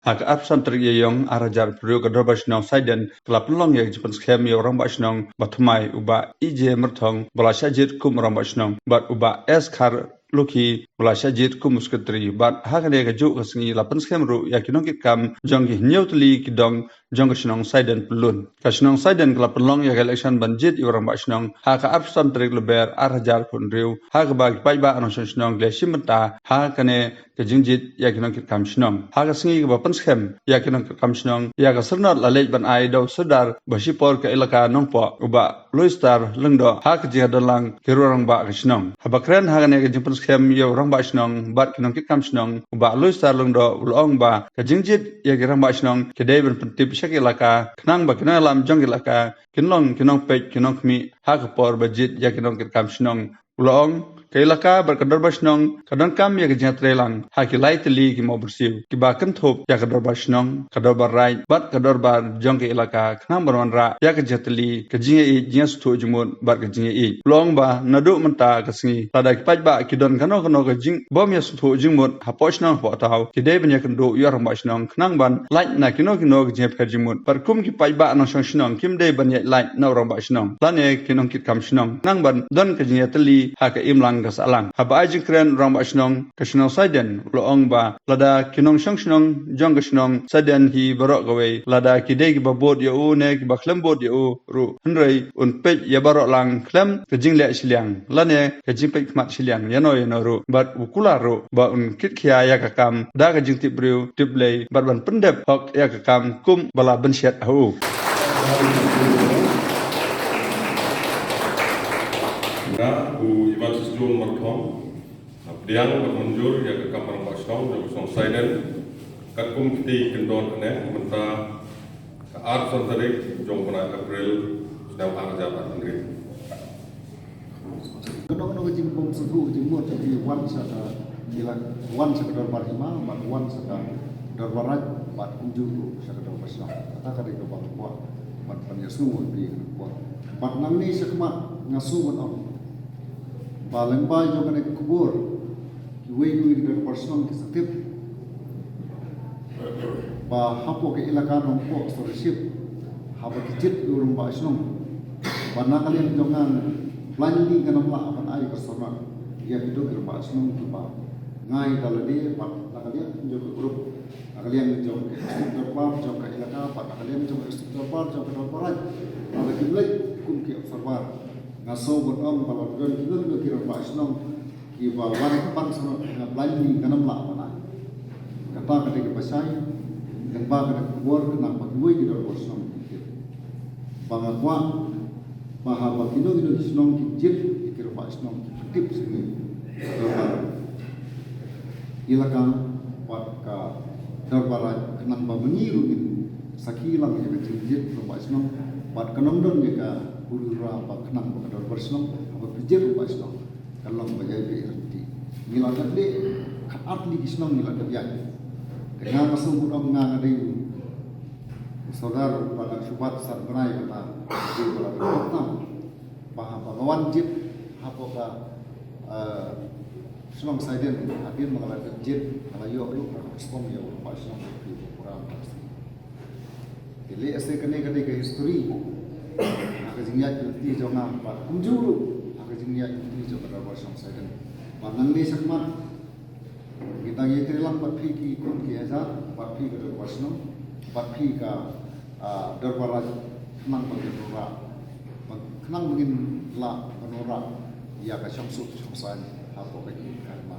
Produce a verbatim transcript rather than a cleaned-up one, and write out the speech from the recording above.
Ha ka arphew san tarik Ïaïong arhajar arphew hynriew, ka Dorbar Shnong Saiden ka la pynlong ïa ka jingpynskhem ïa u Rangbah Shnong ba thymmai, u Bah E J Myrthong, ba la shah jied kum u Rangbah Shnong, bad u Bah S Kharlukhi, ba la shah jied kum u Secretary. Bad ha kane kajuh ka sngi la pynskhem ruh ïa ki nongkitkam jong ki hynñiew tylli ki dong jong ka shnong Saiden Pyllun. Ka shnong Saiden ka la pynlong ïa ka election ban jied ïa u Rangbah Shnong ha ka arphew san tarik Lber arhajar arphew hynriew, ha kaba ki paidbah nongshong shnong ki la shim bynta ha kane ka jingjied ïa ki nongkitkam shnong. Ha ka sngi kaba pynskhem ïa ki nongkitkam shnong, ïa ka syrnod la leit ban ai da u Sordar ba shipor ka ilaka Nongpoh, u Bah Loistar Lyngdoh, ha ka jingïadon lang ki rangbah ka shnong. Haba kren ha kane ka jingpynskhem ïa u Rangbah Shnong bad ki nongkitkam shnong, u Bah Loistar Lyngdoh u la ong ba ka jingjied ïa ki rangbah shnong ki dei ban pyntip sha ki ilaka, khnang ba ki nongïalam jong ki ilaka kin long ki nongpeit ki nongkhmih ha ka por ba jied ïa ki nongkitkam shnong. U la ong, ka ilaka bad ka dorbar shnong ka donkam ïa ka jingïatreilang ha ki lai tylli ki mawbyrsiew kiba kynthup ïa ka dorbar shnong, ka dorbar raid bad ka dorbar jong ka ilaka, khnang ban wanrah ïa ka jingïatylli, ka jingïaieit, jingïasngewthuh jingmut bad ka jingïaieit. U la ong ba naduh mynta ka sngi, lada ki paidbah ki don kano kano ka jingbym ïasngewthuh jingmut hapoh shnong hapoh thaw, ki dei ban ïakynduh ïa u Rangbah Shnong khnang ban lait na kino kino ka jingïapher jingmut. Bad kum ki paidbah nongshong shnong kim dei ban ïaid lait na u Rangbah Shnong lane ki nongkitkam shnong, khnang ban don ka jingïatylli ha ka imlang ka sahlang. Haba ai jingkren u Rangbah Shnong ka shnong Saiden, u la ong ba lada ki nongshong shnong jong ka shnong Saiden hi baroh kawei, lada ki dei kiba bud ïa u ne kiba khlem bud ïa u ruh, hynrei un peit ïa baroh lang khlem ka jingleh shiliang lane ka jingpeit khmat shiliang ïano ïano ruh, bad u kular ruh ba un kitkhia ïa ka kam da ka jingtip briew tip Blei bad ban pyndep hok ïa ka kam kum ba la bynshet ha u. Nga u Evangelist John Marthong, nga pdiang bad mynjur ïa ka kam rangbah shnong jong ka shnong Saiden, katkum kitei ki kyndon hangne mynta ka arphew san tarik jong u bnai April, snem arhajar arphew hynriew. Kano kano ka jingbym sngewthuh jingmut, ki wan sha ka, ki la wan sha ka dorbar hima bad wan sha ka dorbar raid bad kumjuh ruh sha ka dorbar shnong. Kata ka dei kaba nga kwah ban pynïasngew ïa phi kane ka por. Bad nangne shakhmat nga sngewbha ban ong ba lyngba jong kane ka khubor, kiwei kiwei ki dorbar shnong ki sa tip ba hapoh ka ilaka Nongpoh Sordar Ship, haba ki jied ïa u Rangbah Shnong, ba na ka liang jong nga, blindly ngan ym lah ban ai ka syrnod ïa kito ki rangbah shnong kiba nga ïa da lade, bad na ka liang jong ka group, na ka liang jong ka executive dorbar jong ka ilaka, bad na ka liang jong ka executive dorbar jong ka dorbar raid, lada kim leit kum ki observer, nga sngewbha ban ong ba lada don kino kino ki rangbah shnong kiba wan ban syrnod, nga blindly ngan ym lah ban ai. Kata ka dei kaba shai, lyngba kane ka khubor, khnang ba kiwei ki dorbar shnong ki tip. Ba nga kwah ba haba kino kino ki shnong ki jied ïa ki rangbah shnong, ki pyntip sha ngi, dorbar ilaka bad ka dorbar raid, khnang ba ma ngi ruh ngin sakhi lang ïa ka jingjied rangbah shnong, bad kan ym don ïa ka huri hura ba khnang ba ka dorbar shnong, haba pynjied rangbah shnong, kan long ba ïai beh lynti. Ngi la dep leh, khatar tylli ki shnong ngi la dep ïaid. Te nga, nga sngewbha ban ong, nga nga dei u sordar ba nga shu bat san bnai kata, dei ba la dep tam. Ba haba nga wan jied hapoh ka, eh, shnong Saiden, hadien ba nga la dep jied, nga la ïoh ruh ka respond ïa u rangbah shnong, ki program. Te lehse kane ka dei ka history ha ka jingïaid lynti jong nga, bad kumjuh ruh ha ka jingïaid lynti jong ka dorbar shnong Saiden. Bad nangne shakhmat, ngi dang ïatreilang bad phi ki khun ki hajar, bad phi ka dorbar shnong, bad phi ka, ah, dorbar raid, khnang ba ngin wanrah, ba, khnang ba ngin lah ban wanrah ïa ka shongsuk shongsaiñ hapoh ka ri ka hima.